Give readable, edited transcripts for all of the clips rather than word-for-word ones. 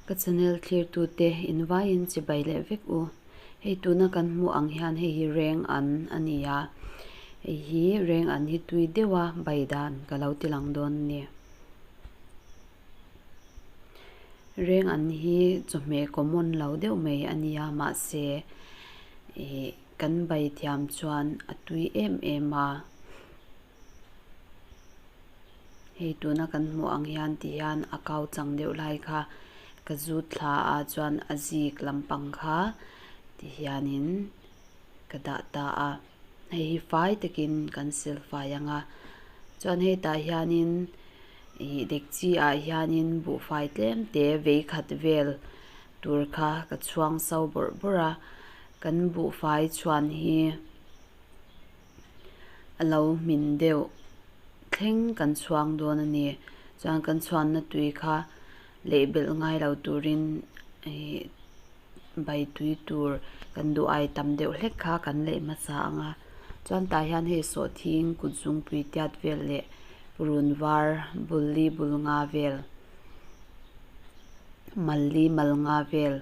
Ka channel thlirtute invaiin chibai leh vek u. Hei tuna kan hmuh ang hian hei hi reng an a ni a, hei hi reng an hi tui deuha bai dan ka lo ti lang dawn a ni. Reng an hi chawhmeh common lo deuh mai a ni a, mahse ih kan bai thiam chuan a tui em em a. Hei tuna kan hmuh ang hian ti hian a kau chang deuh lai kha ka zut thla a chuan a zik lampang kha ti hianin ka dah ta a hei hi fai takin kan sil fai ang a chuan hetah hianin ih dekchi ah hianin buhfai tlem te vei khat vel tur kha ka chhuang so bawrh bawrh a kan buhfai chhuan hi. A lo hmin deuh thleng kan chhuang dawn a ni. Chuan kan chhuanna tui kha leh belh ngai lo turin ih bai tui tur kan duh ai tam deuh hlek kha kan leh hmasa ang a. Chuan tah hian hei sawhthing kut zungpui tiat vel leh purun var bul li bul nga vel mal li mal nga vel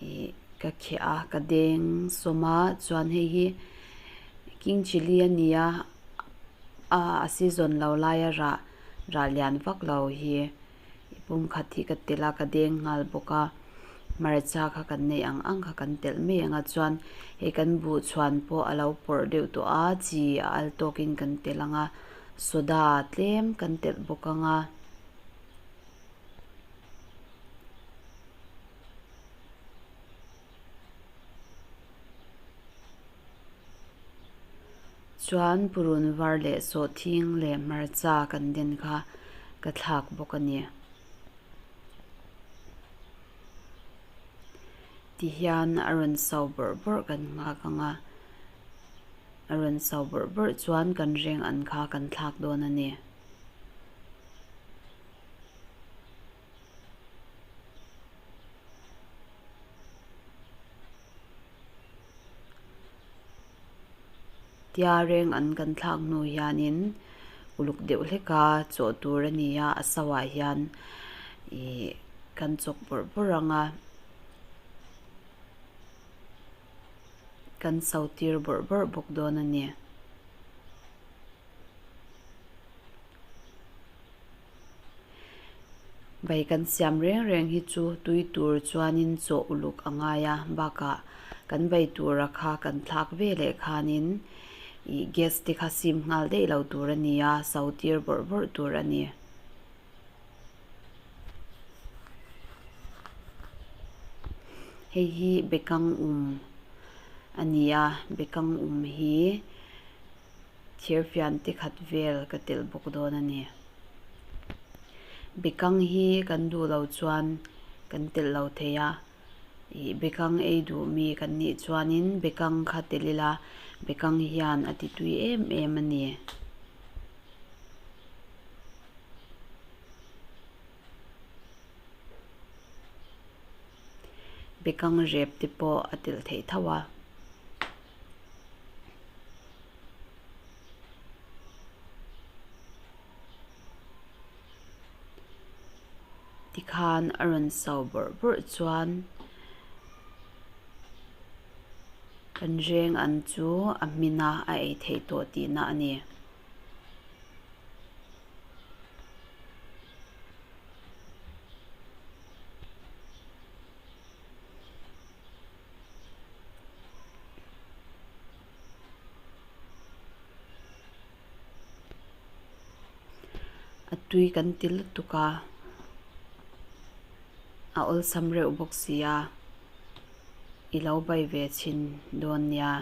ih. Ka kheh a, ka deng sawm a, chuan hei hi king chilli a ni a, a season lo laia rah rah lian vak lo hi pum khat hi ka telh a, ka deng nghal bawk a, hmarcha kha kan neih ang ang kha kan telh mai ang a, chuan hei kan buh chhuan pawh a lo pawrh deuh tawh a, chi a al tawkin kan telh ang a, soda tlem kan telh bawk ang a. Chuan purun var leh sawhthing leh hmarcha kan den kha ka thlak bawk a ni. Tihian a rawn so bawrh bawrh kan nghak ang a, a rawn so bawrh bawrh chuan kan reng an kha kan thlak dawn a ni. Tia reng an kan thlak hnu hianin uluk deuh hlek a chawh tur a ni a a sauah hian ih kan chawk bawrh bawrh ang a kan so tir bawrh bawrh bawk dawn a ni. Bai kan siam reng reng hi chu tui tur chuanin chaw uluk a ngai a, bakah kan bai tura kha kan thlak ve leh khanin ih gas te kha sim nghal daih lo tur a ni a, so tir bawrh bawrh tur a ni. Hei hi bekang um a ni a, bekang um hi. Thirfian te khat vel ka telh bawk dawn a ni. Bekang hi kan duh lo chuan kan telh lo thei a, ih bekang ei duh mi kan nih chuanin bekang kha telh ila bekang hian a ti tui em em a ni. Bekang rep te pawh a telh theih tho a. Tikhan a rawn so bawrh bawrh chuan kan reng an chu a hmin a a ei theih tawh tihna a ni. A tui kan ti lutuk a, a awlsam reuh bawk si a, i lo bai ve chhin dawn nia,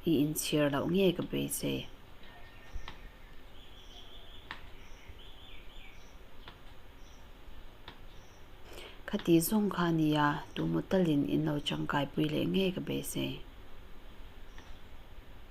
i inchhir loh ngei ka beisei. Khati zawng kha a nia, tumaw talin in lo tangkaipui leh ngei ka beisei.